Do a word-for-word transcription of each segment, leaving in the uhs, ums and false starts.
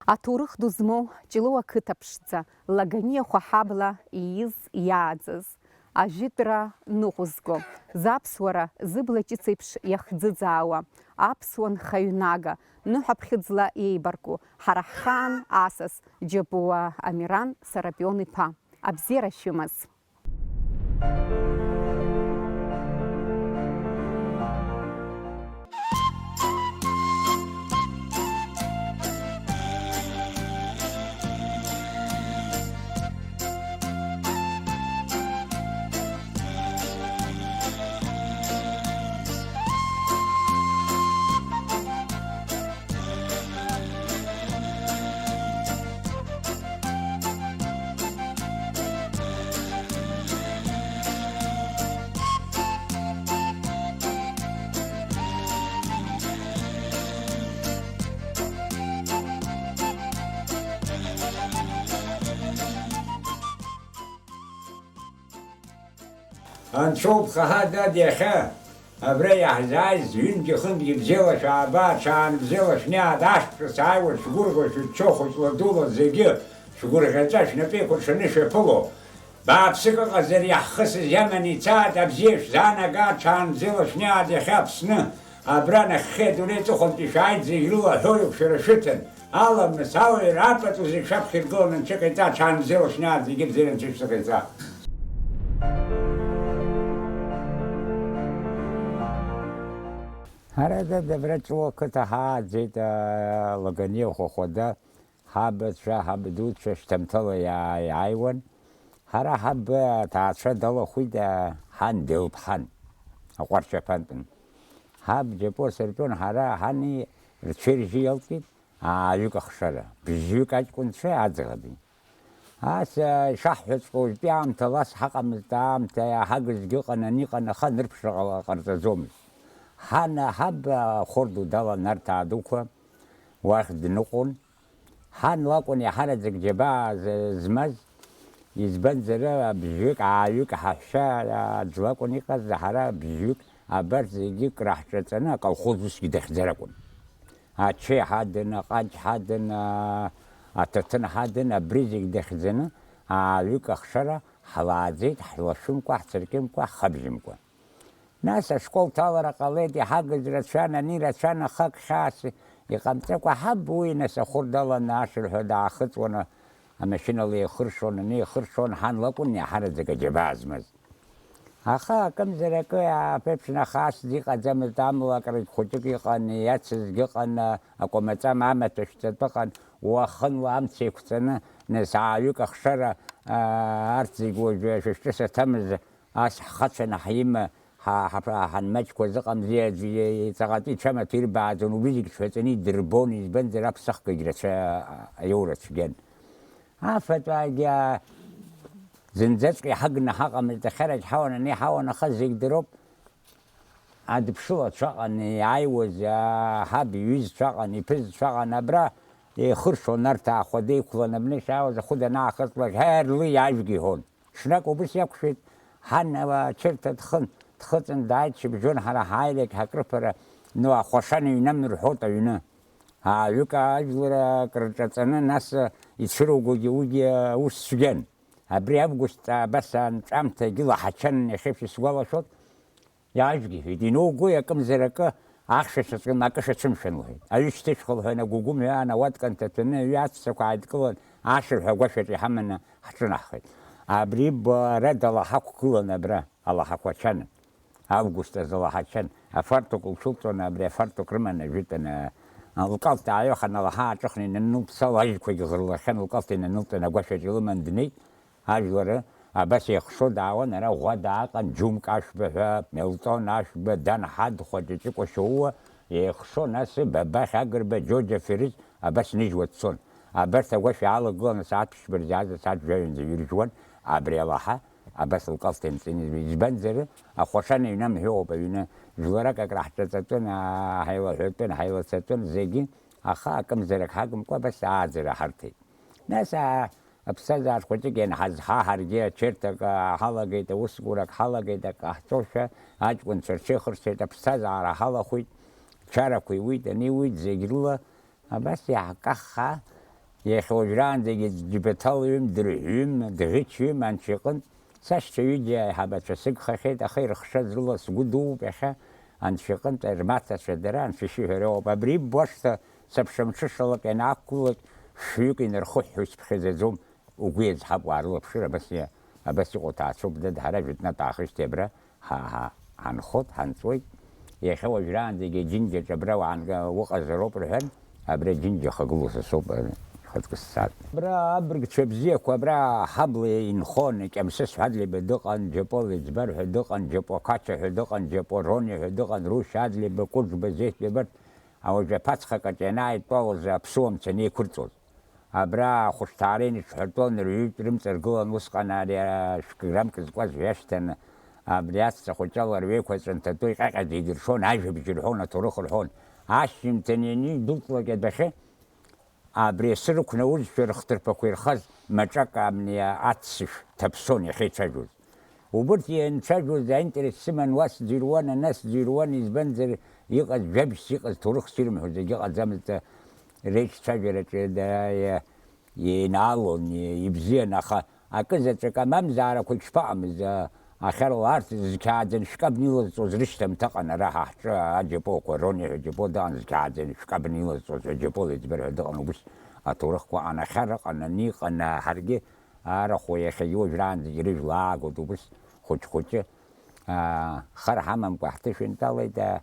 Аҭоурых ду змоу Ҷлоу ақыҭа ԥшӡа, Лаганиа хәа ҳабла ииз иааӡаз, ажәытәра ныҟәызго, зыԥсуара зыбла ҷыц еиԥш иахӡыӡаауа, аԥсуа нхаҩнага, ныҳәаԥхьыӡла еибарку, ҳара ҳхаан асас, Џьапуа Амиран Сарапион-иԥа. Абзиара шәымаз! Анцәоуп хаҳа, дад, иахьа абра иаҳзааиз ҩынтәгьы-хынтәгьы бзиала шәааба, ҽаан бзиала шәнеи, ада ашәҭқәа сааиуа шәгәырӷьо, шәыччо, хәыҷла-дула зегьы шәгәырӷьаҵәа шәнапы еиқәыршәаны ишәаԥыло. Бааԥсык ыҟазар иаҳхысыз иаманы ицааит, абзиа шәзаанага, ҽаан бзиала шәнеи, ада иахьа Аԥсны, абра нахьхьи адунеи аҵыхәантәи шәааит, зегь рыла аҳәоуп шәара шәыҭан. Аламыс, ауаҩра, апату зегь шәаԥхьа иргыланы анцәа иҟаиҵа, ҽаанбзиала шәнеи, зегьы бзианы анцәа ишәзыҟаиҵа. Ҳара, дад, абра Ҷлоу ақыҭа ҳааӡеит, аа, Лаганиа хәахәада, ҳабацәа, ҳабдуцәа шьҭамҭала иаа-, иааиуан. Ҳара ҳаб аҭаацәа далахәит, аа, ҳан деилԥхан, аҟәарчаԥантәын. Ҳаб Џьапуа Сарапион, ҳара ҳани рцәеи ржьи иалҵит. Ааҩык ахшара, бжьҩык аҷкәынцәеи аӡӷаби. Ас, ишаҳҳәаҵәҟьа, уажәтәи аамҭала ас ҳаҟамызт, аамҭа иааҳагызгьы ыҟан, ани ыҟан, аха анырԥшра ҟала-, ҟарҵаӡомызт. Ҳан, ҳаб ахор ду далан Нарҭаа дуқәа, уахь дныҟәон. Ҳан лакәын иаҳараӡак џьабаа з-, змаз, избанзар, бжьҩык, ааҩык ҳаҳәшьа аӡә лакәын иҟаз, ҳара бжьҩык абарҭ зегьы краҳҿаҵаны аколхоз усгьы дахьӡар акәын. Ачеи ҳадын, аҟанҷ ҳадын, аа, аҭаҭын ҳадын, абри зегь дахьӡаны, ааҩык ахшара ҳлааӡеит, ҳлашәымкәа, ҳцыркьымкәа, ҳхабжьымкәа. Нас ашкол ҭалара ҟалеит, иҳагыз рацәан, ани рацәан, аха ак хьаас иҟамҵакәа ҳаб уи, нас ахәыр даланы ашырҳәа даахыҵуаны, амашьынала еихыршон, ани еихыршон, ҳан лакәын иаҳараӡак аџьабаа змаз. Аха акымзар акы аԥеиԥш нахас иҟаӡамызт, амла акрыгь хәыҷык иҟан, иацызгь ыҟан, акәамаҵама амаҭәашьҵатә ыҟан, уахынла амца еиқәҵаны, нас ааҩык ахшара, аа, арҭ зегь уажәы шәышәҿы саҭамыз, ас ҳхацәаны ҳима, ҳа-, ҳаԥ-, ҳанмаҷқәа зыҟамзи аӡәы, ҵаҟатәи ҽамаҭәа ирбааӡон, убри зегь ҭшәаҵаны идырбон, избанзар, аԥсахкагь рацәа, аиоура цәгьан. Афатәаагьы, аа, зынӡаҵәҟьа иҳагны ҳаҟамызт, ахьарагь ҳауан, ани ҳауан, аха зегь дыроуп. Адыԥшылацәа ыҟан, иааиуаз, аа, ҳаб иҩызцәа ыҟан, иԥызцәа ыҟан, абра еихыршәон, нарҭаа хәада иқәлан, абни шаауаз ахәы данаахыҵлак, ҳәа рлы иажәгьы иҳәон. Ҽнак убыс иақәшәеит, ҳан, аа, чырҭа дхын, дхыҵын дааит, шьыбжьон ҳара ҳааилак ҳакрыфара, ну, ахәашан иҩнамырҳәоит аҩны. Ааҩык ажәлар акрырҿаҵаны, нас ицәыругогьы уигьы аус цәгьан. Абри август абас анҵәамҭагьы лаҳачан, иахьеиԥш исгәалашәоит, иаажәгьы иҳәеит, инугои акымзар акы, ахьшәашьаҵәҟьа акы шәацәымшәан, лҳәеит. Аҩы шьҭышәха, лҳәан, агәыгәымҩа аан, ауатка нҭаҭәаны, аҩы ацәцақәа ааидкылан, ашырҳәа агәашәаҿы иҳаманы ҳҿынаҳхеит. Абри бара далаҳақәгылан абра, алаҳақәа чаны. Август азы лаҳачан, афартук лцәылҵуан, абри афартук рыманы ажәытәан, лкалҭ ааҩаханы алаҳа ааҿыхны инанылҵ, лажәқәагь ӷырлахьан, лкалҭ инанылҵан, агәашәаҿ илыман днеит, ажәлар абас еихшо даауан, ара ӷәада аҟан, џьумк ашәба ҳәа, Мелтон ашәба, Дан Ҳадхәа, Ҷыҷыкәа Шьоуа, еихшо, нас Бабахь Агрба, Џьоџьа Ферыз абас ныжьуа дцон. Абарҭ агәашә иаалагыланы асааҭ ԥшьба рзы иааз асааҭ жәаҩа рзы иржәуан, абри алаҳа, Абас лкалҭ инҵәеит, избанзар, ахәашан иҩнамҳәоуп аҩны, жәларак акраҳҿаҵатәын, аа, ҳаилаҳәатәын, ҳаилацатәын зегьы, аха акымзарак ҳагымкәа абас ааӡара ҳарҭеит. Нас, аа, аԥсҭазаара хәыҷык ианҳазҳа, ҳаргьы ачерҭак, аа, ҳалагеит, аусурак ҳалагеит, ак ҟаҳҵошәа, аҷкәынцәа рҽеихырсеит, аԥсҭазаара ҳалахәит, чарақәа иуит, ани иуит, зегь рыла, Абас иаҳкахха, Иахьа уажәраанӡагьы џьбаҭал ҩым, дырҳәҩым, дӷьычҩым анцәа иҟынтә. Сашьцәа ҩыџьа аиҳабацәа сыгхахьеит, аха ирыхшаз рыла сгәы дууп иахьа, анцәа иҟынтә рмаҭацәа дара, анцәа ишиҳәара ауп. Абри иббо ашҭа саԥшамҽышалак ианаақәгылак, шәҩык инархыҳәҳәо исԥхьаӡаӡом, угәы иазҳап уаарылаԥшыр, абас иа-, абас иҟоу ҭаацәоуп, дад, ҳара жәытәнатә аахижьҭеи абра ҳа-, ҳа-, ҳанхоит, ҳанҵуеит. Иахьа уажәраанӡагьы Џьынџьаҿ абра уаанга-, уҟазароуп рҳәан, абра Џьынџьа ихагылоу са соуп, ихаҵкы сцааит. Абра абыргцәа бзиақәа абра ҳабла инхон, Кьамсыс ҳәа Адлеиба дыҟан, Џьапуа Леӡбар ҳәа дыҟан, Џьапуа Қача ҳәа дыҟан, Џьапуа Рони ҳәа дыҟан, Рушь Адлеиба, Кәыџба Зеҭбеи, абарҭ ауаҩы аԥацхакаҿ ианааидтәалоз аԥсуа мца анеиқәырҵоз. Абра ахәышҭаара иныҽҳәатәон, рҩыжәтә рымҵаргылан усҟан ари ашәк граммк зкуаз ҩашьҭан, абри аҵәца хәыҷала рҩеиқәа ҵәынҭатәы иҟьаҟьаӡа идыршон, ажәабжь рҳәон, аҭоурых рҳәон. Ашьжьымҭан ианидәылҵлак адәахьы, абри асы рықәнаузшәа рыхҭырԥақәа ирхаз маҿак амни аццышә ҭаԥсон иахьеицәажәоз. Убырҭ ианцәажәоз аинтерес сыман, уа сӡырҩуан, ана сӡырҩуан, избанзар иҟаз, жәабжьс иҟаз, ҭоурыхс ирымҳәоз егьыҟаӡамызт, реицәажәараҿы да-, иа-, инаалон, и-, ибзиан, аха акызаҵәык амамзаарақәагь шԥаҟамыз, а, ахьарала арҭ зқьааӡан шәкабны илазҵоз рышьҭамҭа ыҟан, ара ҳа ҳҿы аџьапуақәа, Рони ҳәа џьапуа дыҟан, зқьааӡан шәкабны илазҵоз ҳәа џьапуа Леӡбар ҳәа дыҟан, убыс аҭоурыхқәа ыҟан, ахьар ыҟан, ани ыҟан, ҳаргьы арахә иахьагьы уажәраанӡагьы рыжәла аагоит, убыс хәыҷ-хәыҷы, аа, хар ҳамамкәа ҳҭышәынтәалеит, аа,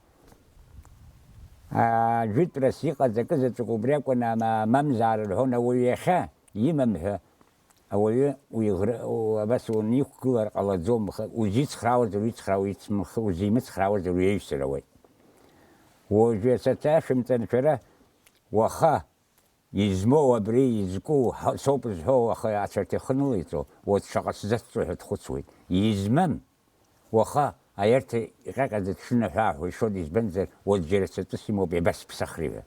аа, жәытәрас иҟаз акызаҵәык убри акәын, ама-, мамзар рҳәон, ауаҩы иахьа имам ҳәа, ауаҩы уи ӷры-, у-, абас уаниқәгылар ҟалаӡом, х-, узицхраауазар уицхраауа, ицмх-, узимыцхраауазар уиаҩсыр ауеит. Уажәы асоциашәымҵан шәара, уаха измоу абри изку ҳа-, соуп зҳәо, уаха ацәарҭа ихы нылеиҵо, уаҵә шаҟа сзацҵо ҳәа дхәыцуеит. Измам, уаха аиарҭа иҟьаҟьаӡа дшынаҳәааҳәо ишоит, избанзар, уаҵә џьара цатәыс имоуп, иабасԥсахри ҳәа.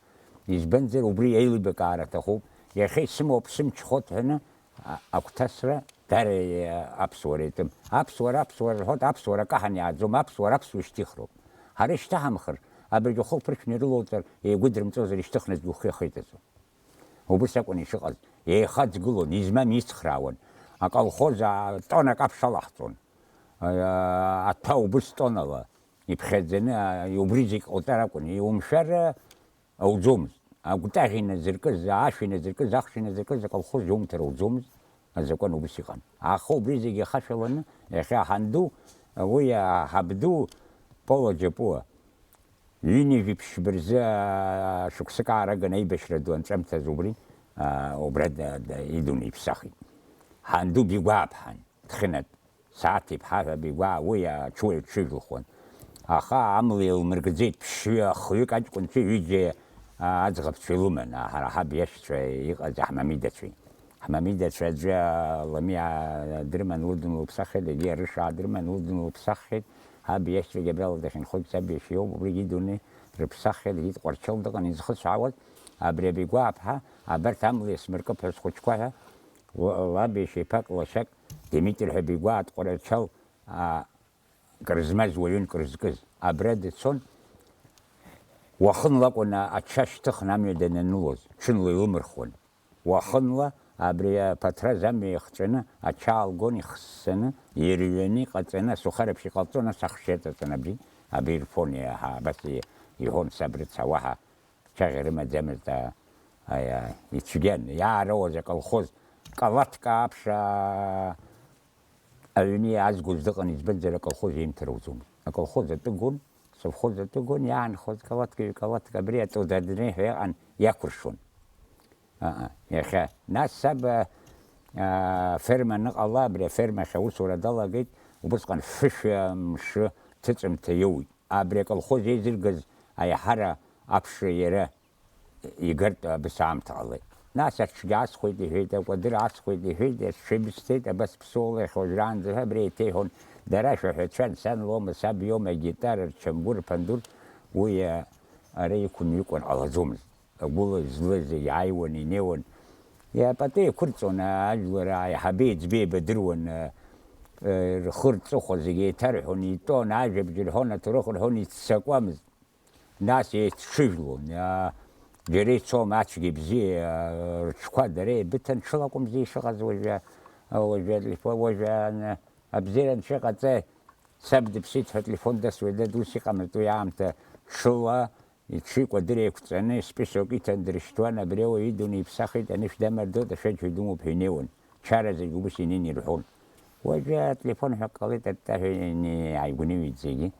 Избанзар, убри еилибакаара аҭахуп. Иахьа исымоуп, сымч хот ҳәаны, а-, агәҭасра дара, а-, аԥсуара иатәым. Аԥсуара, аԥсуара рҳәоит, аԥсуара каҳан иааӡом, аԥсуара аԥсуа ишьҭихроуп. Ҳара ишьҭаҳамхыр, абыржәы ахы ԥыршәны ирылоуҵар, еигәыдрымҵозар, ишьҭыхны згәыхы иахеиҵаҵо. Убыс акәын ишыҟаз, еихаӡгылон, измам ицхраауан. Аколхоз, а, тоннак аԥш алаҳҵон. А, аҭәа убыс тоннала иԥхьаӡаны, а, убри зегь ҟауҵар акәын. Иумшәар, а, ауӡомызт. Агәтаӷь иназыркыз, ашә иназыркыз, ахш иназыркыз аколхоз иумҭар ауӡомызт. Азакәан убыс иҟан. Аха убри зегь ихашәаланы, иахьа ҳанду, уи, а, ҳабду Пола Џьапуа. Ҩынҩажәи ԥшьба рзы, аа, шықәсык аараган аибашьра ду анҵәамҭаз убри, аа, убра да-, да-, идунеиԥсахит. Ҳанду Бигәааԥҳан, Дхьынатә, Сааҭ-иԥҳа ҳәа Бигәаа, уи аҽуаҩ дҽыжәлахуан. Аха амла еилмыргӡеит, ԥшьҩы, хҩык аҷкәынцәа ҩыџьа, аа, аӡӷабцәа илыман, аа, ҳара ҳаб иашьцәа иҟаз аҳмамидацәеи. Ҳмамидацәа аӡәы Ламиа дрыман, лыдын лыԥсаххьеит, егьи Арышаа дрыман, лыдын лыԥсаххьеит, ҳаб иашьцәагьы абрала дахьынхоит, саб иашьа иоуп, убригьы идунеи рыԥсаххьеит, егьи Тҟәарчал дыҟан, изхысҳәаауаз, абри Абигәааԥҳа, абарҭ амла иасмыркып ҳәа схәыҷқәа ҳәа, л-, лаб иашьа иԥак лашак Димитр ҳәа Абигәаа Тҟәарчал, а, кыр змаз уаҩын кыр зкыз, абра дцон, уахынла акәын ача шьҭыхны амҩа дананылоз, ҽынла илымырхуан. Уахынла абри аԥаҭраз амҩа иахҵәаны, ача аалгон ихыссаны, ирҩаны иҟаҵаны, асухариԥшь иҟалҵон, нас ахш иаҵаҵан абри, абри ирфон, иаҳа абас и-, иҳәон саб рыцҳа, уаҳа цәаӷьа рымаӡамызт, а, аиа, ицәгьан, иаароуаз аколхоз, калаҭк аԥш, а, аҩны иаазгоз дыҟан, избанзар, аколхоз еимҭар ауӡомызт. Аколхоз атәы гон, асовхоз атәы гон, иаанхоз калаҭк, ҩ-калаҭк, абри аҵода адунеи ҳәа иҟан, иақәыршәон. Ыы, иахьа. Нас саб, а, аферма аныҟала, абри аферма ахь аусура далагеит, убысҟан фышәа мшы ҭыҵымҭа иоуит. Абри аколхоз еизыргаз аиҳара аԥшра иара игартә абас аамҭа ҟалеит. Нас аҽгьы аасхәеит иҳәеит, акәадыр аасхәеит иҳәеит, аҽшеибысҭеит, абас ԥсуала иахьа уажәраанӡа ҳәа абри еиҭеиҳәон. Дара ашәаҳәацәа, сан лоума, саб иоума, агитара, рчамгәыр, рԥандур, уи, а, ара иқәымҩыкәан ҟалаӡомызт. Агәыла злы зегь ааиуан, инеиуан. Пату еиқәырҵон, ажәлар аиҳабеи аӡбеи еибадыруан, рхы рҵыхәа зегь еиҭарҳәон, итәон, ажәабжь рҳәон, аҭоурых рҳәон, иццакуамызт. Нас еицҽыжәлон, а, Џьара ицом ацәгьа бзиа, рҽқәа дара еибыҭан, ҽыла акәымзи ишыҟаз уажәы, уажәы атлифо-, уажәы ан-, абзиара анцәа иҟаҵа, саб дыԥсит ҳәа ателефон дасуеит, дад, ус иҟамызт уи аамҭа, ҽыла иҽи кәадыр еиқәҵаны, список иҭан дрышьҭуан, абри ауаҩы идунеи иԥсахит, анышә дамардоит, ашәаџьҳәаҩ думоуп ҳәа инеиуан, чара зегь убыс инеины ирҳәон. Уажәы ателефон ҳәа ҟалеит, аттаҳәа иааигәныҩит зегьы.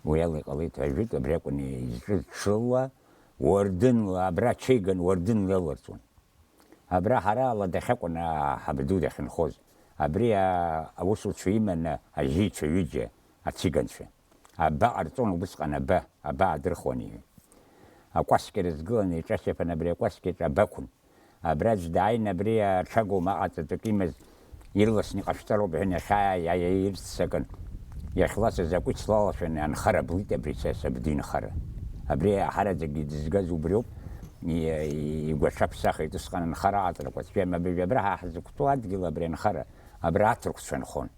Уи ала иҟалеит ҳәа ажәытә, абри акәын изҿыз, ҽыла, уардынла, абра ачеиган уардынла иаларҵон. Абра ҳара аладахь акәын аҳабду дахьынхоз. Абри а-, аусуцәа иманы ажьицәа ҩыџьа ациганцәа. Аба ҟарҵон убысҟан, аба, аба аадырхуан иҳәа. Акәасқьа рызгыланы иҿасырԥан, абри акәасқьаҿ аба ақәын. Абра аӡә дааины абри аҽага умаҟа ҵатәык имаз ирласны иҟашәҵароуп ҳәа иахьааиаирццакын, иахьласыз акәиц лалашәаны анхара блит абри са сабду инхара. Абри аҳараӡакгьы дызгаз убриоуп, и-, и-, игәаҽаԥсахит усҟан анхара аҟаҵарақәа. Цәгьа мабыжә абра ҳа ҳзықәтәоу адгьыл абри анхара, абра аҭырқәцәа нхон.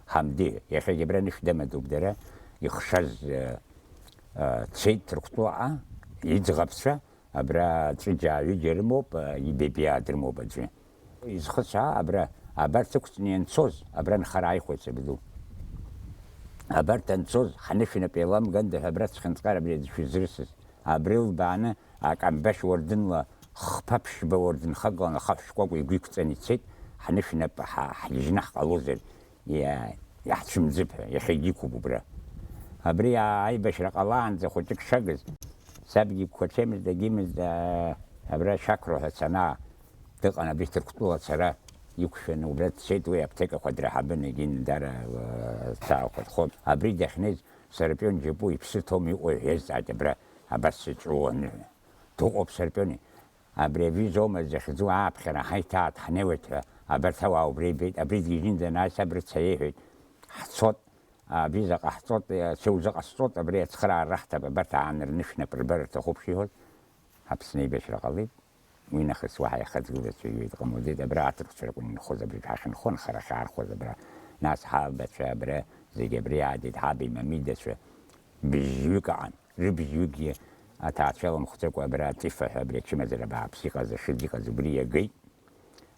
Ҳамди, иахьагьы абра анышә дамадоуп дара, ихшаз, э, э, цеит Ҭырқәтәылаҟа, иӡӷабцәа, Абра Ҵәыџьаа ҩыџьа рымоуп, ибебиаа дрымоуп аӡәы. Изхысҳәаа, абра, абарҭ ықәҵны ианцоз, абра нхара ааихәеит сабду. Абарҭ анцоз, ҳанышәнап еиламганда ҳәа абра цхьынҵҟьар абри аӡә шәызрысыз. Абри лбааны, акамбашь уардынла, хԥа ԥшьба уардынхагала, ахаҳә шкәакәа игәы иқәҵаны ицеит, ҳанышәнап ҳа-, ҳгьежьны ҳҟалозар, иа-, иаҳцәымӡып ҳәа, иахьагьы иқәуп убра. Абри а-, аибашьра ҟалаанӡа хәыҷык шагыз, Сабгьы игәқәа ҽеимызт, дагьимызт, аа, абра Шьақро ҳәа санаа, дыҟан абри Ҭырқәтәыла ацара иқәшәаны, убра дцеит, уи аԥҭекақәа драҳабын, егьи Нидара, аа, цаақәа дхон. Абри дахьнеиз, Сарапион Џьапу иԥсы ҭоума иҟоу ҳәа иазҵааит, абра абас иҿууаны. Дыҟоуп Сарапиони. Абри авизоума захьӡу ааԥхьара ҳаиҭааит, ҳнеиуеит ҳәа, абарҭ ауаа убра ибеит, абри дгьежьны данааи, саб рыцҳа иеиҳәеит, ҳцот, Абри заҟа ҳҵот, ацәа узыҟасҵот, абри ацхыраара раҳҭап, абарҭ аанырнышәнап рбар рҭахуп шиҳәоз, Аԥсны аибашьра ҟалеит. Уи нахыс уаҳа иахьа ӡгылацәа иҩеит, ҟамлаӡеит, абра аҭырқәцәа ракәын инхоз, абри ҳахьынхон, хара ахьаархәоз абра. Нас ҳабацәа абра, зегьы абри иаадеит, ҳаби мамидацәа быжьҩык аҟан, рыбжьҩыкгьы аҭаацәа аламхәӡакәа абра Ҵифа ҳәа абри ачымазара бааԥс иҟаз, ашыӡ иҟаз убри иагеит.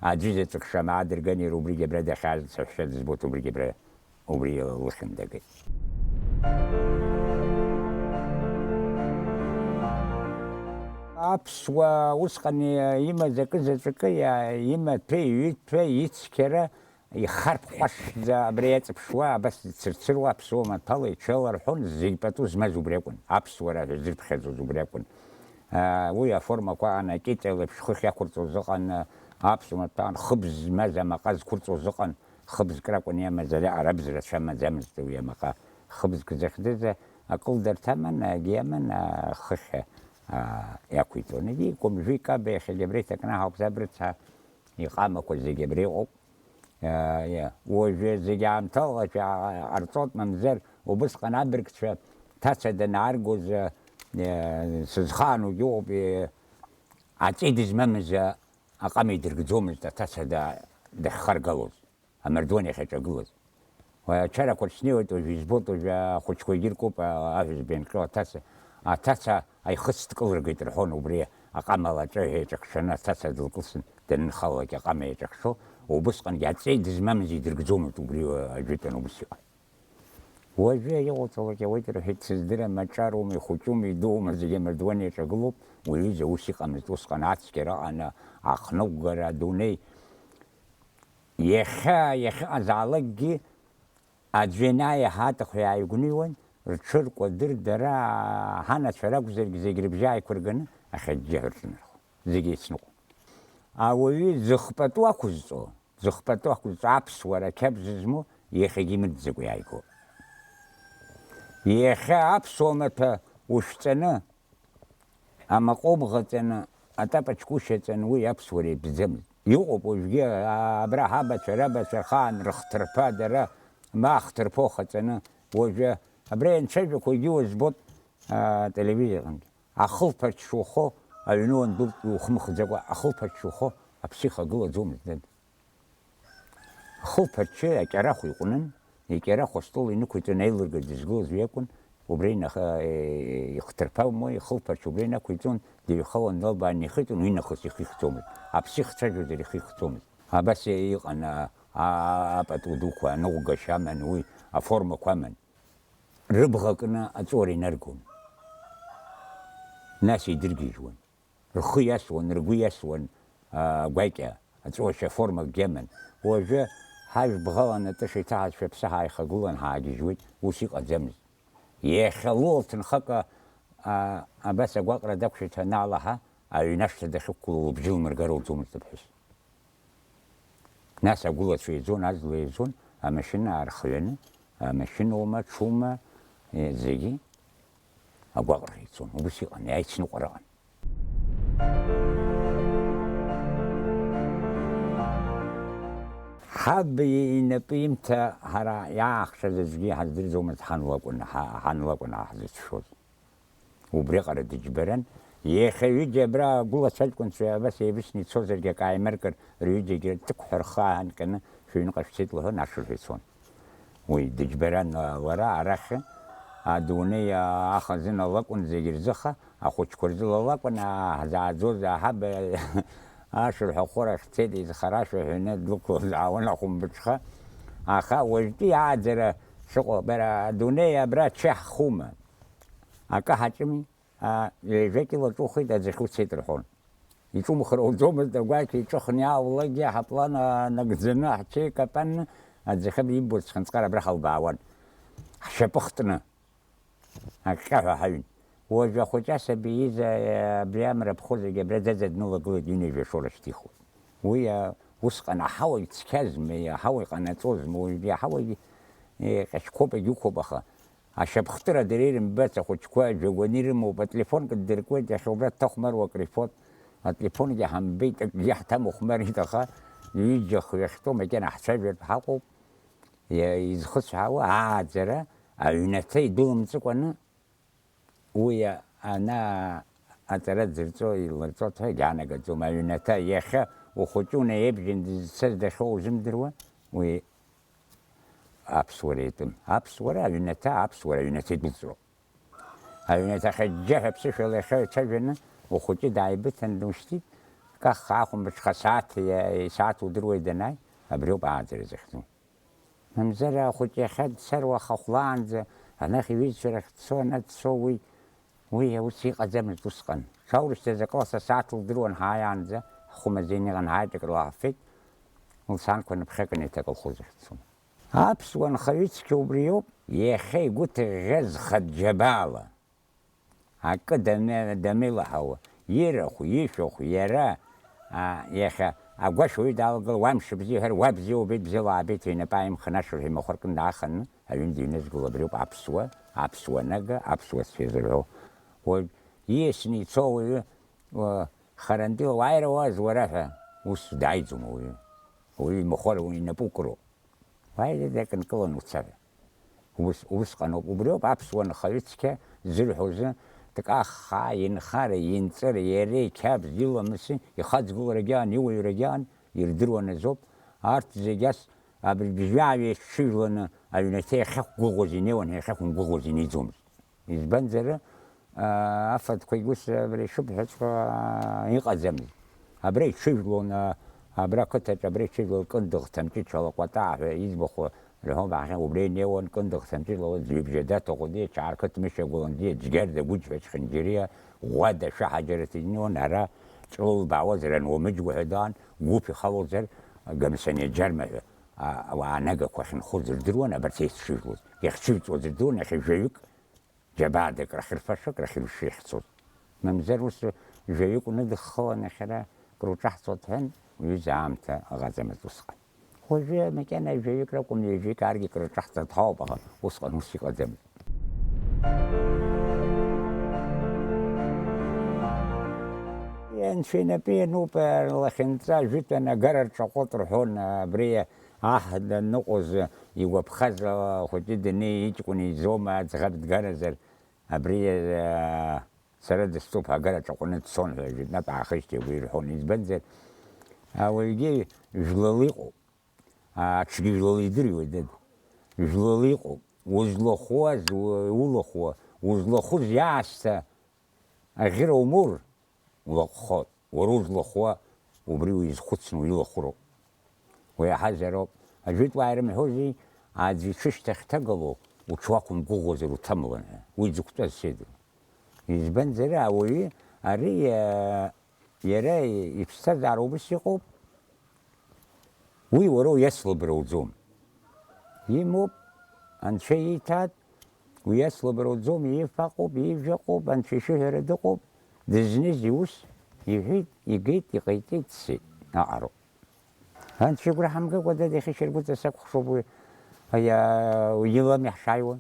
Аӡәы заҵәык шамаа дырган, иара убригьы абра дахьааз, саҳәшьа дызбоит, убригьы абра, убри лыхьындагеит. Аԥсуа усҟан имаз акы заҵәыкы, иа-, имаҭәеи иҩыҭәеи ицқьара, ихарԥ ҟәашӡа абра иаҵыԥшуа, абас ицырцыруа аԥсуа маҭәала иҽеиларҳәон, зегь пату змаз убри акәын, аԥсуара ҳәа зырԥхьаӡоз убри акәын. Уи аформақәа аан, акьыҵа леиԥш хыхь иақәырҵоз ыҟан, аԥсуа маҭәа аан, хыбз змаз амаҟа зқәырҵоз ыҟан, хыбзк ракәын иамаз, ари арабз рацәа амаӡамызт уи амаҟа. Хыбзк захьӡыз акылдарҭа аман, агьи аман, а, хыхь, а, иақәиҵон. Егьи Кәымжәи Каба иахьагьы абра иҭакнаҳауп, Забрыца иҟамақәа зегьы абра иҟоуп. Иа, иа, уажәы зегь аамҭалаҿ иааҟарҵоит, мамзар убысҟан абыргцәа ҭаца данааргоз, иа, сызхаану угьы ыҟоуп, иа, аҵеи дызмамыз, а, аҟама идыргӡомызт аҭаца да-, дахьхаргалоз, амардуан иахьаҿагылаз. Уа ачарақәа рыҽнеиуеит, уажәы избоит, уажәы ахәыҷқәа егьыркуп, а, аҳәызба ианҟьо аҭаца. Аҭаца аихыц дкылыргеит рҳәон, убри аҟама лаҿы еиҿакшаны аҭаца дылкылсын данынхалалак аҟама еиҿакшо, убысҟангьы аҵеи дызмамыз идыргӡомызт убри, а, ажәытәан убыс иҟан. Уажәы иҟауҵалак иауеит рҳәеит, сыздырам, аҿароума, ихәыҷума, идуума, зегьы амардуан иаҿагылоуп, уи аҩыза ус иҟамызт, усҟан ацәгьара аҟан, ахныҟәгара, адунеи. Иахьа иахьыҟазаалакгьы аӡәы ианааиаҳа аҭаху иааигәныҩуан, рҽыркәадыр дара, ҳанацәа ракәзаргьы зегь рыбжьы ааиқәырганы ахьаџьџьаҳәа рҿынархон, зегь еицныҟәон. Ауаҩы зыхпату ақәызҵо, зыхпату ақәызҵо аԥсуара ақьабз змоу иахьагьы имыӡӡакәа иааигоуп. Иахьа аԥсуа маҭәа ушәҵаны, амаҟа убӷаҵаны, атапочка ушьаҵаны, уи аԥсуара иатәӡамызт. Иҟоуп уажәгьы, а, абра ҳабацәа, рабацәа рхаан рыхҭырԥа дара, ма ахҭырԥа ухаҵаны, уажәы абра ианцәажәақәо егьи уазбот, а, телевизор аҟынгьы. Ахылԥарч шухо, аҩны уандәылҵ иухымхӡакәа, ахылԥарч шухо, аԥсы ихагылаӡомызт, дад. Ахылԥарчы акьарахә иҟәнын, икьарахә астол инықәиҵон, аилырга дызгылаз уи акәын, Убра инах-, ихҭырԥа умои, ихылԥарч убра инақәиҵон, дыҩхалан дналбаан ихиҵон, уи нахыс ихихӡомызт. Аԥсы ихцәажәозар ихихӡомызт. Абас иҟан, а, а, апату дуқәа, аныҟәгашьа аман, уи аформақәа аман. Рыбӷа кны аҵәуара инаргон. Нас идыргьежьуан. Рхы иасуан, ргәы иасуан, а, гәакьа, аҵәуашьа формакгьы аман. Уажәы ҳажә бӷала анатыша иҭаҳазшәа аԥсы ҳааихагылан ҳаагьежьуеит, ус иҟаӡамызт. Иахьа луа лҭынхака, а, абас агәаҟра дақәшәеит ҳәа анаалаҳа, аҩны ашҭа дахьықәгылоу лыбжьы лмыргар лӡомызт аԥҳәыс. Нас агәылацәа еизон, аӡла еизон, амашьына аархианы, амашьына ума, ҽума, е, зегьы агәаҟра ицон. Убас иҟан, аицныҟәара ыҟан. Ҳаб инапы имҭа ҳара иаахшаз аӡәгьы ҳаздырӡомызт, ҳан лакәын, ҳа-, ҳан лакәын ҳзыцәшоз. Убриаҟара дыџьбаран. Иахьа ҩыџьа абра агәылацәа аҷкәынцәа абас еибашьны ицозаргьы, акы ааимаркыр, рҩыџьагьы ҭықәҳәа рхы ааҳанҟьаны шәыҩныҟа шәцеит лҳәон, ашырҳәа ицон. Уи дыџьбаран лара арахь, адунеи ахазына лакәын зегь рзыха, ахәыҷқәа рзы лалакәын, ҳзааӡоз аҳаба ашырҳәа ахәы рахь дцеит, изхара шәаҳәаны длықәлызаауан ахәымбыҽха. Аха уажәтәи ааӡара шыҟоу, бара, адунеи абра ччаҳхума? Акы ҳаҿыми, а, ҩажәа кьыла ҿухеит, аӡахьы уцеит рҳәон. Иҿумхыр ауӡомызт, агәакьа иҿыхны иааулагьы ҳаплан, а, нагӡаны ҳчеиқәа атәан, аӡахьы иббоз схьынҵҟар абра ҳалбаауан. Ҳшьапы хтны. Аҟьҟьаҳәа ҳаҩн. Уажә ахәыҷы асаби иза, а, абри амра аԥхо зегьы абра ӡаӡа днылагылеит, ҩынҩажәа шоура шьҭихуеит. Уи, а, усҟан аҳауагь цқьазма, аҳауа иҟанаҵозма, уажәтәи аҳауагь, е, ҟьашьқәоуп, егьуқәоуп, аха ашьапхтыра дара ирымбац ахәыҷқәа, жәагәаны ирымоуп, ателефонк ддыркуеит, иахьа убра дҭахәмаруа акрифоит, ателефонгьы ҳамбеит, акгьы ҳҭамыхәмарит, аха ҩыџьа хҩахьтәоу макьана ҳцәажәартә ҳаҟоуп, иа-, изхысҳәаауа ааӡара аҩнаҭа идәылымҵыкәаны, Уи ана аҵара дзырҵо, илырҵо ҳәа иаанагаӡом. Аҩнаҭа иахьа ухәыҷы унаиеибжьан дызцаз дахьоу узымдыруа, уи аԥсуара иатәым. Аԥсуара аҩнаҭа, аԥсуара аҩнаҭа идәылҵроуп. Аҩнаҭа ахьаџьџьаҳәа аԥсышәала иахьа ицәажәаны, ухәыҷы дааибыҭан душьҭит, каххаа ахәымбыҽха сааҭ, сааҭ удыруеи данааи, абриоуп ааӡара захьӡу. Мамзар ахәыҷ иахьа дцар уаха хәлаанӡа, анахь иҩызцәа рахь дцо, ана дцо, уи, уи аус иҟаӡамызт усҟан. Дшаурышьҭыз акласс асааҭ лдыруан ҳааиаанӡа, ҳхәы мазеины иҟан, ҳааит акрылаҳфеит, лсанқәа ныԥхьакын еиҭа аколхоз ахь дцон. Аԥсуа нхаҩы цқьа убриоуп, иахьа игәы ҭыӷьӷьа зхатә џьабаала. Акы даме-, дамеилаҳауа, ирахә, ишәахә, иара, а, иахьа агәашә уаҩы далгар, уа мшыбзиа ҳәа, уа бзиа убеит, бзиала аабеит ҳәа инапы ааимхын, ашырҳәа имахәар кны дааханы аҩны дыҩнызгыло абриоуп аԥсуа, аԥсуа нага, аԥсуа сфа зырҳәо. Уаҩ ииасны ицо ауаҩы, уа, харантәила уааира уааз уара ҳәа, ус дааиӡом ауаҩы. Уаҩы имахәар инапы укыроуп. Уааи, дад, акынкыланы уца ҳәа. Ус, усҟаноуп, убриоуп аԥсуа нхаҩы цқьа зырҳәо азы, дкаххаа, инхара, инҵыра, иареи, қьабз, иламыси, ихаҵгыларагьы аан, иуаҩрагьы аан, ирдыруан азоуп. Арҭ зегь ас абыржәы ааҩ еиҽҽыжәланы аҩнаҭа иахьақәгәыӷуаз инеиуан, иахьақәымгәыӷуаз иниӡомызт. Избанзар, аа, афатәқәагь ус абри ишыбҳәаҵәҟьа иҟаӡамызт. Абра иҽыжәлон, аа, абра ақыҭаҿ, абра иҽыжәлон Кындыӷ Ҭамҷыҷ Алакәатаа ҳәа иӡбахә рҳәон, убра инеиуан Кындыӷ Ҭамҷыҷ Лауа ӡҩыбжьа даҭаху, Чаарқыҭ Мышьа Гәланӡиа, Џьгьарда Гәыџь ҳәа Чхынџьыриа, Ӷәада Шәаҳаџьара Ҭыџьниуан, ара Ҷлоу лбаауазар Ануамыџь уҳәа даан, гәыԥ ихалозар Гамсаниа Џьарма ҳәа, а, ауаа анагақәа ахьынхоз рдыруан, абарҭ еицҽыжәлоз, иахьҽыжәҵуаз рдыруан, иахьа жәаҩык Џьабаадак рахьырфашак рахьыршьа иахьцоз. Мамзар ус жәаҩык уныдыххылан, иахьа ара крыҿаҳҵоит ҳәан, уҩыза аамҭа ыҟаӡамызт усҟан. Уажәы макьана жәаҩык ракәым, ҩажәаҩык ааргьы крыҿаҳҵарц ҳауп, аха усҟан ус иҟаӡамызт. Анцәа инапы иануп, лахьынҵа жәытәан агара рҿаҟәыт рҳәон, абри Аҳ даныҟоз игәаԥхаз ахәыҷы даннеи иҷкәын изоума аӡӷаб дгаразар, абри, аа, сара дыстәуп, ҳәа агара аҿаҟәаны дцон ҳәа, жәытәнатә аахижьҭеи уи ирҳәон, избанзар, ауаҩгьы жәлала иҟоуп, аҽгьы жәлала идыруеит, дад, жәлала иҟоуп. Узлахәуаз, у-, улахәуа, узлахәыз иаасҭа аӷьыра умур, улаҟәхот. Уара узлахәуа убри уизхәыцны уилахәыроуп. Уи иаҳазароуп. Ажәытәуаа ирымҳәози, аӡә иҽышьҭахь дҭагало, уҽуақәымгәыӷуазар уҭамлан ҳәа. Уи дзықәтәаз сеидру. Избанзар, ауаҩы ари, а, иара иԥсҭазаара убас иҟоуп. Уи уара уиацлабра уӡом. Имоуп, Анцәа ииҭааит, уиацлабра уӡом, ииф аҟоуп, ижә аҟоуп, Анцәа ишыҳәара дыҟоуп, дызныз иус иҳәеит, игеит, иҟаиҵеит, дцеит, аҟароуп. Анцәа игәра ҳамгакәа, дад, иахьа ишьаргәыҵа сакәхшоуп уи, аиа-, уи илами ҳшааиуа.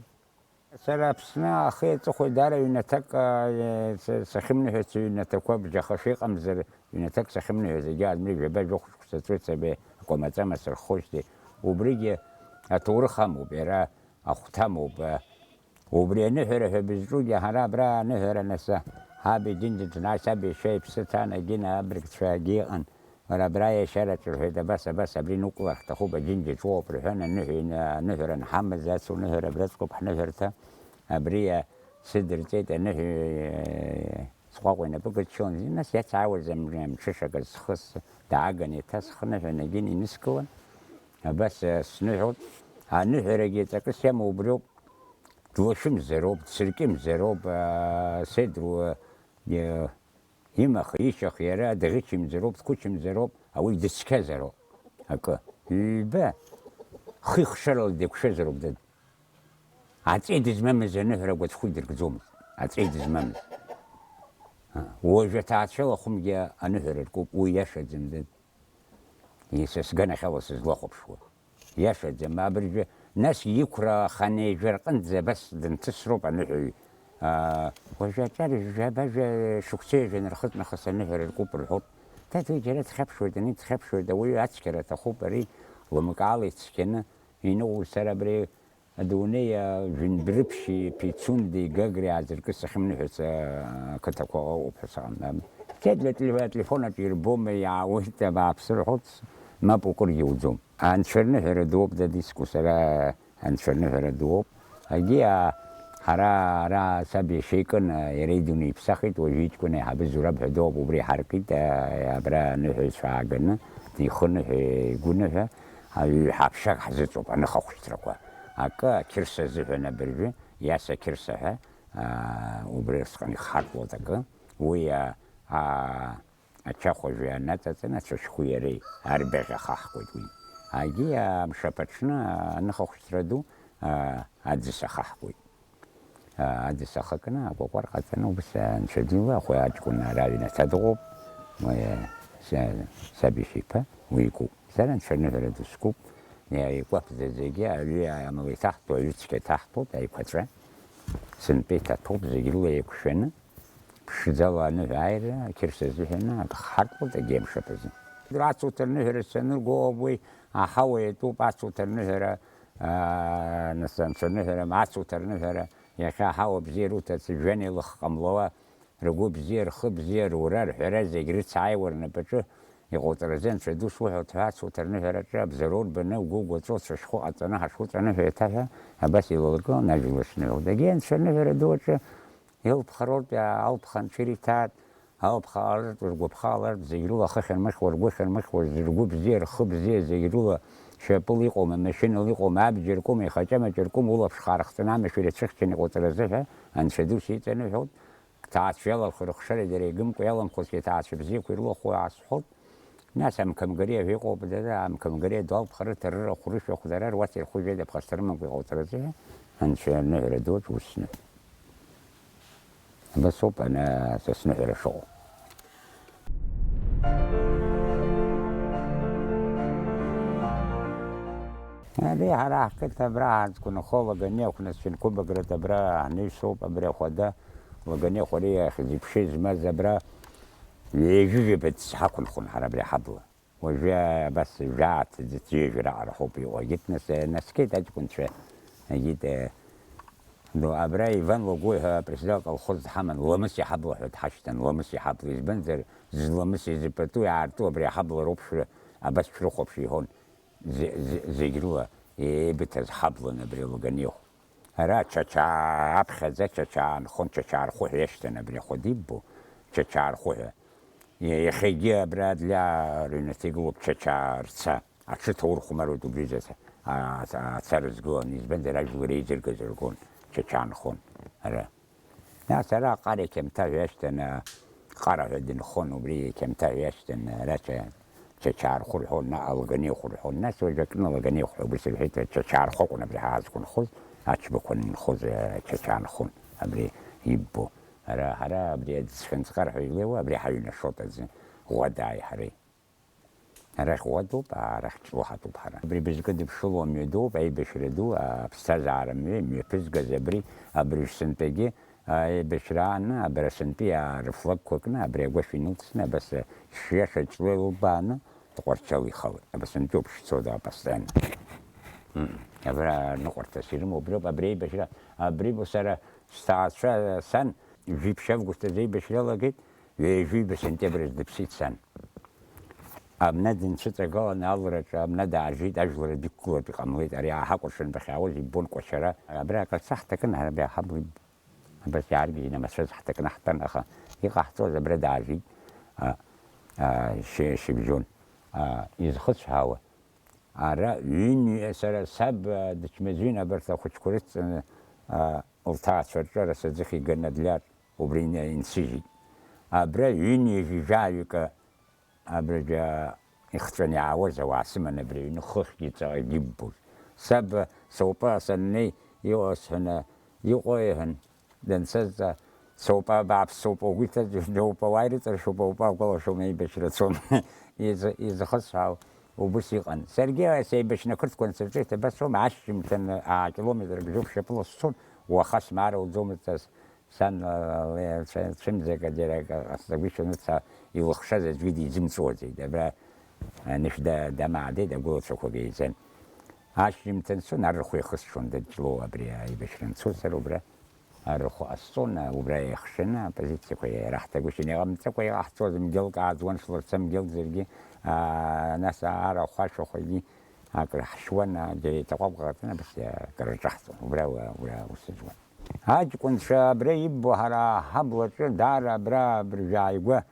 Сара Аԥсны ахи аҵыхәеи даара ҩнаҭак, а, са-, сахьымныҳәац ҩнаҭақәа бжьаха шәыҟамзар, ҩнаҭак сахьымныҳәоз, егьи Адмир жәаба жәохә шықәса ҵуеит сабе акәамаҵама сырххожьҭеи. Убригьы аҭоурых амоуп, иара ахәҭа амоуп, а, убри аныҳәара ҳәа бызҿугьы ҳара абра аныҳәара наса ҳаби Џьынџьаҿ, нас аби иашьа иԥсы ҭан, агьина абрагцәа агьы иҟан. Уара абра иашьараҿы рҳәеит, абас, абас, абри нықәлар ҳҭахуп, Аџьынџьаҿ уоуп рҳәан, аныҳәа ин-, аныҳәара анҳамаз, ацу ныҳәара абраҵәҟьоуп ҳныҳәарҭа, абри, а, сыдырҵеит, аныҳәа, э, сҟәаҟәа инапы кыдшылан, нас иацаауаз ам-, амҽышак азхыс дааган, еиҭа схы ныҳәа нагин иныскылан, абас, а, сныҳәоит, аныҳәарагьы ҵакыс иамоу убриоуп, длашәымзароуп, дсыркьымзароуп, а, сеидру, а, э, Имаха, ишьах иара дӷьычымзароуп, дқәычымзароуп, ауаҩ дыцқьазароуп акы. Ҩба, хи-хшарала деиқәшәазароуп, дад. Аҵеи дызмамыз аныҳәара агәаҵәхәы идыркӡомызт, аҵеи дызмамыз. Уажә аҭаацәа лахәымгьы аныҳәара ркуп, уи иашаӡам, дад. Са сганахьала сызлахәаԥшуа. Иашаӡам, абыржәы, нас иқәра аханеижәа рҟынӡа абас дынҭысроуп аныҳәаҩ. Аа, уажәы аҿар жәаба-жәа шықәса ҩажәа нархыҵ нахыс аныҳәара ркуп рҳәоит. Дад уи џьара дхьаԥшуеит, ани дхьаԥшуеит, ауаҩы ацқьара аҭахуп, ари лымкаала ицқьаны иныҟәоу сара абри Адунеи, а, Жәындәрыԥшьи, Пицундеи, Гагреи аазыркыз сахьымныҳәац, а, ақыҭақәа ыҟоуп ҳәа сыҟам. Кьадлеи ателе-, ателефон аҿы ирбома, иаауеит, абааԥсы рҳәоит, мап укыргьы иуӡом. Анцәа рныҳәара дууп, дад, иску сара, Анцәа рныҳәара дууп. Егьи, а, ҳара ара саб иашьа икын, а, иара идунеи иԥсахит, уажәы иҷкәын аиҳабы Зураб ҳәа дууп, убри иҳаркит, а, абра аныҳәаҩцәа ааганы, ихы ныҳәа, игәы ныҳәа. Аҩы ҳаԥшьак ҳзыҵоуп аныхахәшьҭрақәа. Акы ақьырса азыҳәан абыржәы, Иаса ақьырса ҳәа, аа, убри усҟан ихҳартлоит акы. Уи, аа, аа, ачахәажә иаанаҵаҵаны ацәашьхәи иареи арбаӷь ахаҳкуеит уи. Агьи амшаԥ аҽны аныхахәшьҭра ду, аа, аӡыс ахаҳкуеит. Аа, аӡыс ахакны акәакәар ҟаҵаны убас анцәа дила ахәы аҷкәын ара аҩнаҭа дыҟоуп. Уи, са-, саб иашьа иԥа уи икуп. Сара анцәа аныҳәара ду скуп. Иа-, икәаԥӡа зегьы аҩы амала иҭаҳтәу, аҩы цқьа иҭаҳтәуп, аиқәаҵәа. Сынтәа иҭаҭәуп, зегь рыла еиқәшәаны, ԥшӡала аныҳәа ааира, ақьырса азыҳәаны, акы хҳартлоит, агьи амшаԥ азы. Ацуҭа рныҳәара санырго ауп уи, аҳауа иатәуп, ацуҭа рныҳәара, аа, нас анцәа аныҳәара, ацуҭа рныҳәара, иахьа аҳауа бзиа руҭарц, жәҩан еилых ҟамлауа, ргәы бзиа, рхы бзиа, рура, рҳәара зегь рыцааиуа рнапаҿы иҟоуҵаразы анцәа ду суҳәоит ҳәа, ацуҭа рныҳәараҿы абзароу рбаны, угәы угәаҵәо, цәашьхәы ҟаҵаны ҳашуҵаныҳәа еиҭаҳәа, абас илалыргылан ажәлар шныҳәо. Дагьы анцәа аныҳәара ду аҿы илԥхароуп, алԥха анцәа ириҭааит, алԥха ҟалартә, ргәаԥха ҟалартә, зегь рыла ахы ахьырмыхьуа, ргәы ахьырмыхьуа, ргәы бзиа, рхы бзиа, зегь рыла шьапыла иҟоума, машьынала иҟоума, абџьар ркума, ихаҷамаҷа ркума, улаԥш хаарыхҵаны амашәыр иацәыхьчаны иҟоуҵаразы ҳәа анцәа ду сиҵаныҳәоит. Ҭаацәа иаларху рыхшара дара игымкәа иаламхозгьы, аҭаацәа бзиақәа ирлыху аасҳәоит. Нас амқамгариа ҳәа иҟоуп, дара амқамгариа ду алԥха рыҭарыра хәрышәахә дара руаҭа ирхәыжәеит аԥхасҭа рымамкәа иҟауҵаразы ҳәа анцәа аныҳәара ду аҿы усны. Абас ауп, ана, са сныҳәара шыҟоу. Ари ҳара ҳқыҭа абра ҳаӡкәынхо Лаганиахә, нас Шьынқәыб Аград абра ҳнеишоуп, абри ахәада Лаганиахә ари ахьӡ-иԥша змаз абра ҩажәижәаба ҳақәынхон ҳара абри ҳабла. Уажәы абас жәааҭ ӡыҭ ҩажәа раҟара ҳауп иҟоу. Агьыт нас, наскьеит аҷкәынцәа, агьыт, э, ну, абра Иван Лагәы ҳәа апредседател аколхоз дҳаман, Ламыс иҳабла ҳәа дҳашьҭан, Ламыс иҳабла. Избанзар, зламыс изы пату иаарту абри аҳабла роуп шәара, абас шәрыхәаԥш иҳәон. Зе-, зе-, зегь рыла еибыҭаз ҳаблан абри Лаганиахә. Ара Чачаа, аԥхьаӡа Чачаа нхон, Чачаа рхәы ҳәа иашьҭан абри ахәы диббо, Чачаа рхәы ҳәа. Иа-, иахьагьы абра для рыҩнаҭа игылоуп Чачаа рца. Аҽы ҭаурхәмаруеит убри азы, а-, а-, ацара згылан, избанзар, ажәлар еизыргаз ргон, Чачаа нхон ара. Нас ара Ҟара Қьамҭа ҳәа иашьҭан, а, Ҟара ҳәа дынхон, убри Қьамҭа ҳәа иашьҭан, ара Ча-, Чачаа рхәы рҳәон, наҟ Алганеихә рҳәон, нас уажәы акны Алганеихә ҳәа убыс рҳәеит, Чачаа рхәы акәын абри ҳаазқәынхоз, ачбақәа нхоз, а, Чачаа нхон, абри иббо. Ара, ҳара абри аӡхьынҵҟар ҳәа илеиуа, абри ҳаҩнашоит аӡы, Ӷәадааи ҳареи. Арахь уадоуп, арахь ҿлаҳатәуп ҳара. Абри бызкыдыԥшыло амҩа дууп, аибашьра ду, аԥсҭазаара мҩа, имҩаԥызгаз абри, абыржә сынтәагьы, аибашьра ааны, абра сынтәи рыфлагқәа кны, абри агәашә инылҵны, абас шиаша ҿлеилбааны, Тҟәарчал ихалоит. Абасынтәоуп шцода постоянно. Мм. Абра ныҟәарҭас ирымоу убриоуп, абри аибашьра, абри бо сара сҭаацәа сан, жәиԥшь август азы аибашьра иалагеит, ҩажәи ҩба сентябрь азы дыԥсит сан. Абна дынцәыҵагыланы алраҿы абна даажит, ажәлар дықәгылартә иҟамлеит, ари ааҳакәыршан дахьаауаз иббон Кәачара. Абра акыр цаҳҭакын, ҳара абри аҳабла иббон. Абас иааргьежьны амацәаз ҳҭакны ҳтәан, аха иҟаҳҵоз абра даажит, а, а, шьы-, шьыбжьон, а, изхысҳәаауа. Ара ҩынҩа сара саб, а, дычмазаҩын абарҭ ахәыҷқәа рыцҵаны, а, лҭаацәа рҿы арасаӡыхь иганы дляр убри ин-, инсыжьит. Абра ҩынҩажәи жәаҩык, а, Абраџьа ихҵәаны иаауаз ауаа сыман абри аҩны хыхьгьы ҵаҟагьы иббоз. Саб соупа саннеи, иҟоу сҳәаны, иҟои ҳәан дансазҵаа, соупа бааԥс соупа угәы иҭаз, доупа уааи рыҵаршоуп, оупа угәалашәом, еибашьра цон. Изы-, изхысҳәаау убыс иҟан. Саргьы сеибашьны ақырҭқәа ансырҿеит, абас аума, ашьжьымҭан аа километрак бжьоуп шьапыла сцон, уаха смаарауӡомызт ас-, Сан, ла-, ла-, ла-, цәымзага џьара ак-, ак-, ҟасҵагәышьоны дца-, илыхшаз аӡәгьы дизымҵуаӡеит. Абра анышә да-, дамаадеит, агәылацәақәак еизан. Ашьжьымҭан цон, арахә еихысшон, дыҷлоу абри аибашьра анцоз, сара убра арахә ҟасҵон, убра еихшаны апозициақәа иараҳҭагәышьан, иҟамҵакәа иҟаҳҵоз, мгьылк ааӡуан, шларца мгьылк зегьы, аа, нас арахә ашәахәагьы акрыҳшьуан, аа, џьара еиҭаҟәаҟәаҟаҵан, абас акрырҿаҳҵон, убра, убра ус зуан. Аҷкәынцәа абра иббо ҳара ҳаблаҿы даара абра абыржәы ааигәа,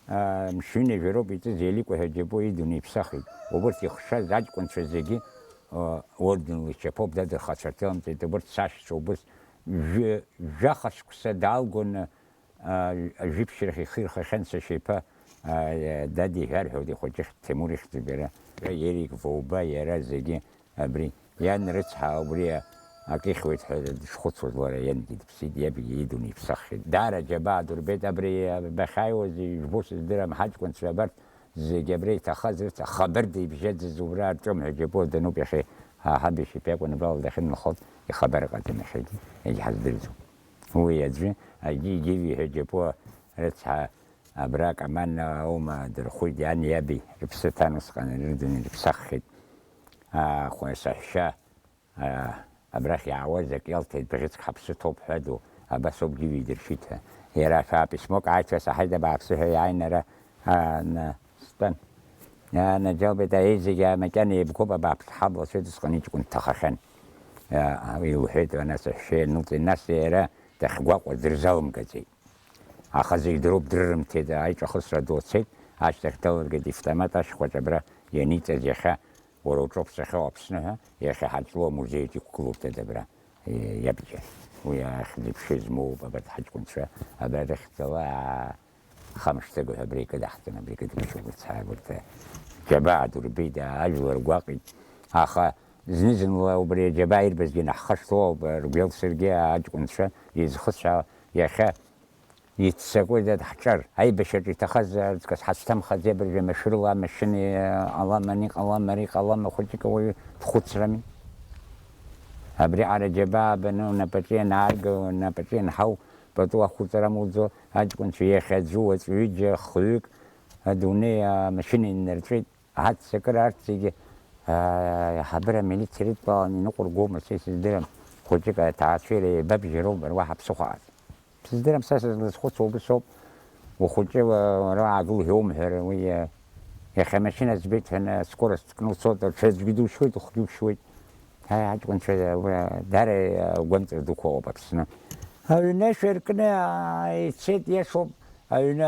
а, мшынҩажәа роуп иҵыз, Еликәа ҳәа џьабо идунеиԥсахит. Убырҭ ихшаз аҷкәынцәа зегьы, а, орденла ичаԥоуп, дадырхацәарҭа иламҵеит, убырҭ сашьцәа убыс жәы-, жәаха шықәса даалгоны, а, ажәиԥшьрахь ихы ирхахьан сашьа иԥа, а, дад иҳәар ҳәа ихәыҷы Ҭемур ихьӡуп иара. Ерик Воуба, иара зегьы Абри, иан рыцҳа убри акы ихьуеит ҳәа дышхәыцуаз, лара иангьы дыԥсит, иабгьы идун иԥсаххьеит. Даара џьабаа дурбеит, абри бахьааиуаз ижәбо сыздырам, ҳаҷкәынцәа абарҭ зегьы абра иҭахаз рыцҳа, хабарда ибжьаӡыз убра арҿиом ҳәа џьабо дануп иахьа, ҳа-, ҳаб ишьапы иакәын абрала дахьынхоз, ихабар ыҟаӡам иахьагьы, иагьҳаздырӡом. Уи аӡәы, агьи-гьиви ҳәа џьабо рыцҳа, абра акоманда аума дырхәит, иани иаби рыԥсы ҭан усҟан, ирыдын ирыԥсаххьеит. Аа, хәа-, саҳәшьа, аа, абрахь иаауаз ак иалҭеит, бӷьыцк ҳаԥсы ҭоуп ҳәа ду, абас ауп, џьыҩ идыршьит ҳәа. Иара ашәа письмок ааит ҳәа саҳаит, абааԥсы ҳәа иааин ара, аа, на-, стәан. Иаанаџьалбеит, аиеи зегьы макьана еибгоуп, абааԥс, ҳаблацәа усҟан иҷкәын дҭахахьан. Иа-, илҳәеит, ана саҳәшьа ианылҵ-, нас иара дахьгәаҟуа дырзалымгаӡеит. Аха зегь дроуп, дрырымҭеит, аиҿахысра ду ацеит, ашьҭахь далыргеит ивтомат ашьхәаҿ абра ианиҵаз иахьа, уара уҿоуп сахьоу Аԥсны ҳәа, иахьа ҳаҵлоу амузеиаҿ иқәгылоуп дад абра, е, иабџьар. Уи ахьӡ-иԥша измоуп, абарҭ ҳаҷкәынцәа, абра рыхьӡала, аа, хамышҭыга ҳәа абра икыдаҳҵон, абра икыдымшәо, урҭ, урҭ, џьабаа дурбеит, аа, ажәлар гәаҟит. Аха зны-зынла убри аџьабаа ирбазгьы наҳхашҭуа ауп, ргәеилсыргьы аҷкәынцәа изхысҳәаауа, иахьа Иццакуеит, дад, ҳҿар, аибашьраҿы иҭахаз аҵкыс ҳазҭамхаӡеи абыржәы машәырла, амашьына ҟалама, ани ҟалама, ари ҟалама, хәыҷык ауаҩы дхәыцрами? Абри аҟара џьабаа баны унапаҿы ианаарга, унапаҿы ианҳау, пату ахәыҵара амуӡо, аҷкәынцәа иахьа аӡәы, уаҵәы ҩыџьа, хҩык адунеи амашьына иннарҵәеит. Аццакыра арҭ зегьы, аа, аиҳабыра амилициа ирыдтәаланы иныҟәыргома, са исыздырам, хәыҷык аҭаацәеира еибабжьароуп, уаҳа ԥсыхәа ҟаҵам. Сыздырам, са сызлазхәыцуа убыс ауп, ухәыҷы уа-, уара уаагыл ҳәа иумҳәар, уи, а, иахьа амашьына збеит ҳәа, скорость кны уцоит, аҽаӡәгьы душьуеит, ухгьы ушьуеит. Аи, аҷкәынцәа, ура, даара агәамҵра дуқәа ыҟоуп Аԥсны. Аҩны ашәа ркны, аа, ицеит, иашоуп, аҩны,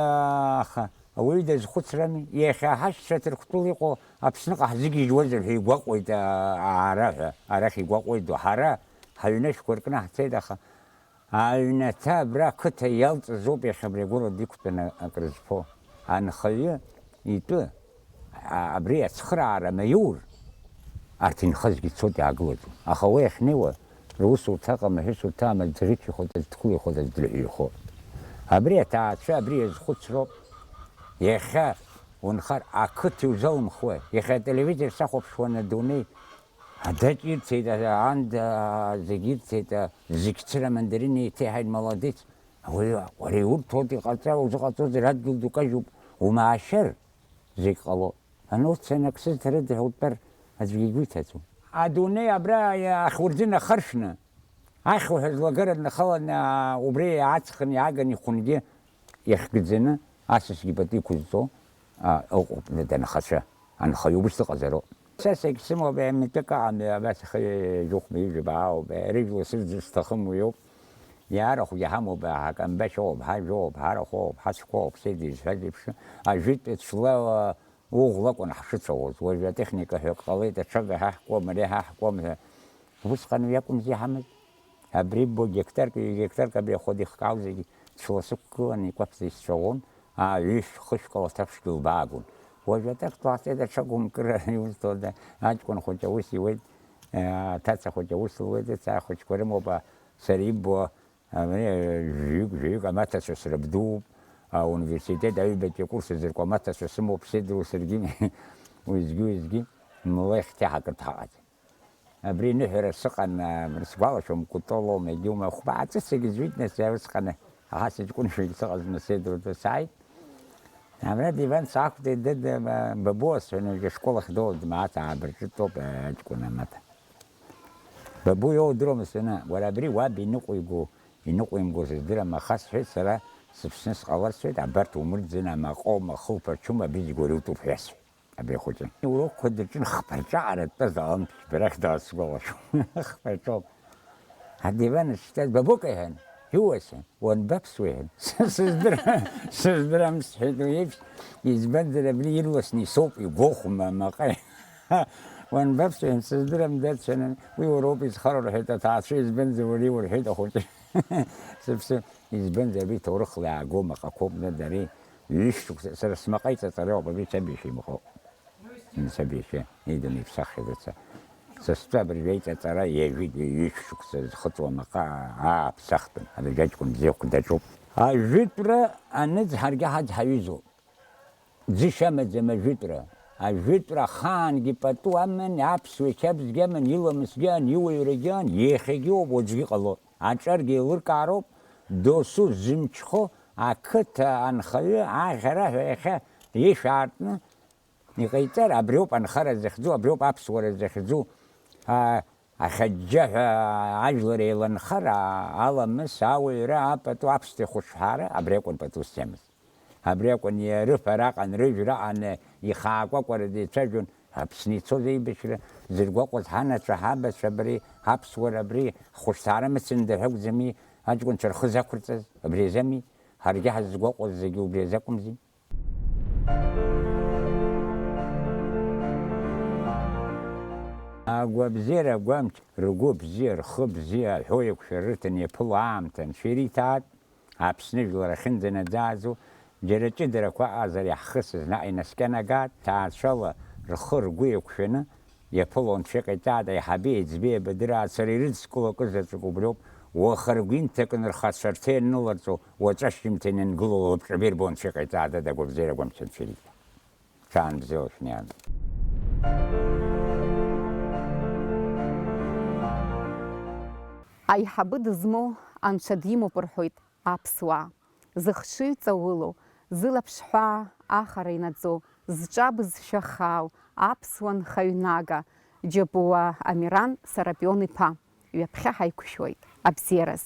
аха ауаҩы дазхәыцрами? Иахьа ҳашьцәа Ҭырқәтәыла иҟоу Аԥсныҟа ҳзыгьежьуазар ҳәа игәаҟуеит, аа, ара ҳәа, арахь игәаҟуеит, ҳара ҳаҩны ашәқәа ркны ҳцеит, аха аҩнаҭа абра ақыҭа иалҵыз ауп иахьа абри агәыла диқәтәаны акрызфо. Анхаҩы итәы, а, абри ацхыраара маиур, арҭ инхазгьы цоит, иаагылаӡом. Аха уи ахьнеиуа, русурҭа ыҟам, аҳәысурҭа амаӡа ӷьычихоит, аӡә дкылихуеит, аӡә дырҳәыҩхоит. Абри аҭаацәа абри иазхәыцроуп. Иахьа унхар, ақыҭа иузалымхуеи? Иахьа ателевизор сахәаԥшуан, адунеи Адаҷ ирцеит, а, анда, а, зегь ирцеит, а, зегь цыра мандарины еиҭеиҳаит, молодец. Ауаҩы, уара иурҭоит, иҟаҵа, узыҟаҵозар адгьыл ду кажьуп, умаашьар, зегь ҟало. Ан урҭ санаксыз ҭарыда ҳәа утәар аӡәгьы игәы иҭаӡом. Адунеи абра ахьурӡы нахаршәны, ахьуҳәа злагара днахаланы, а, убри аҵхын иааган ихәынгьы иахьгӡаны, асасгьы пату иқәызҵо, а, ыҟоуп, данхацәа. Анхаҩы убыс дыҟазароуп. Са сегьсымоуп, митәык аҟам, абас ихы жәохәба ижәаба ауп, рыжәла сырӡыр сҭахым уи ауп. Иаарахәгьы ҳамоуп, ҳакамбашь оуп, ҳажә оуп, ҳарахә оуп, ҳацәқәа оуп, сеидры изҳәаз еиԥш, ажәытә ҵла уӷәлакәын ҳшыцәаӷәоз. Уажәы атехника ҳәа ак ҟалеит, аҽага ҳаҳкуам, ари ҳаҳкуам ҳәа. Усҟан уи акәымзи иҳамаз. Абри бо гектарк, ҩ-гектарк абри ахәыда ихкаау зегьы цәла сықәгылан, икәаԥӡа исцәаӷәон, аа, ҩышә-хышәк ала аҭаԥшгьы лбаагон. Уажә атрактор ҟаҵеит, аҽа гәымкыра иузҭода, аҷкәын хәыҷ аус иуеит, аа, аҭаца хәыҷ аус луеит, аҵаа хәыҷқәа рымоуп, аа, сара иббо, абри, жәаҩык, жәаҩык амаҭацәа срыбдууп, ауниверситет аҩбатәи акурс азыркуа амаҭацәа сымоуп, сеидру саргьы, уеизгьы, уеизгьы, млех ҭаҳакырҭ ҳаҟаӡам. Абри аныҳәара сыҟан, а, сгәалашәом, Кәтолоума, егьиума, хәба ҵысгьы зҩит, нас, усҟан, аха сыҷкәыншәагь сыҟазма, сеидру ду сааит. Амра диван саақәтәеит, дыд, а, Бабуа сҳәаны, уажәы ашкол ахь доуа дмааҭ аабырҿыттоуп, а, аҷкәын амаҭа. Бабу иоудыруама сҳәаны, уара абри уаб иныҟәиго, иныҟәимго сыздырам, аха сҳәеит сара, сыԥсны сҟалар сҳәеит, абарҭ умырӡын, амаҟоума, хылԥа рчума, абри зегь уара иутәуп ҳәа сҳәеит. Абри ахәыҷы. Урокқәа даҿын хԥа рҿаҟара дтәазаалан, ԥшьбарахь даасгәалашәом. Хԥа рҿоуп. Адиван ахь дтәаз, Бабука, иҳәан, иуасҳәан, уанбаԥсуа, иҳәан. Сыздырам, сыздырам, сҳәеит уи еиԥш, избанзар абри ирласны исоуп, игәахәма, маҟа. Уанбаԥсуа, иҳәан, сыздырам, дад, сҳәан, уи уара уоуп изхароу, рҳәеит аҭаацәа, избанзар уара иурҳәеит ахәыҷы. Сыԥсы, избанзар абри ҭоурыхла иаагоума, маҟақәоуп, дад, ари. Ҩышықәса, сара смаҟа иҵаҵара ауп, абри саб иашьа имаҟоуп. Саб иашьа, иданы иԥсаххьеит, рыца. Са стәы абыржәы иҵаҵара иажәит, ҩышықәса зхыҵуа маҟа, аа, ԥсахтәым, абыржәы аҷкәын бзиахә даҿуп. Ажәытәра аныӡ ҳаргьы ҳаӡ ҳаҩызоуп. Ӡышьа амаӡам ажәытәра. Ажәытәра ахаангьы пату аман, аԥсуа қьабзгьы аман, иламысгьы ан, иуаҩрагьы ан, иахьагьы ыҟоуп, уаҵәгьы ҟалоит. Аҿаргьы еилыркаароуп, досу зымҽхо ақыҭа анхаҩы аӷьараҳәа иахьа ишә аартны иҟаиҵар, абриоуп анхара захьӡу, абриоуп аԥсуара захьӡу. А, ахьаџьџьаҳәа ажәлар еиланхар, а, аламыс, ауаҩра, апату, аԥсҭа ихәышәҳәара, абри акәын пату зцемыз. Абри акәын, иа-, рыҳәара аҟан, рыжәра аҟан, ихаакәакәара деицәажәон, Аԥсны ицоз аибашьра зыргәаҟуаз ҳанацәа, ҳабацәа абри, ҳаԥсуара абри, ҳхәышҭаара мыцында ҳәа акәӡами аҷкәынцәа рхы закәырҵаз, абри азами? Ҳаргьы ҳаззгәаҟуаз зегьы убри азакәымзи? Агәабзиара агәамч, ргәы бзиа, рхы бзиа ҳәа еиқәшәара рыҭан иаԥыло аамҭа анцәа ириҭааит. Аԥсны жәлар ахьынӡанаӡааӡо, џьара ҷыдарақәа аҟазар иаҳхысыз наҟ инаскьанагааит, ҭаацәала рхы-ргәы еиқәшәаны иаԥыло анцәа иҟаиҵааит, аиҳаби аиҵби абадыраа цара ирыдскыло акы заҵәык убриоуп, уаха ргәы инҭакны рхацәа рҭа ианныларҵо, уаҵәашьжьымҭан иангыло лабҿаба ирбо анцәа иҟаиҵааит, дад, агәабзиара агәамч анцәа ириҭа. Ҽаанбзиала шәнеиаанӡа. Аиҳабы дызмоу анцәа димоуп рҳәоит аԥсуаа. Зыхшыҩ ҵаулоу, зылаԥш ҳәаа ахара инаӡо, зҿа бызшәа хаау аԥсуа нхаҩ нага, Џьапуа Амиран Сарапион-иԥа, ҩаԥхьа ҳаиқәшәоит абзиараз.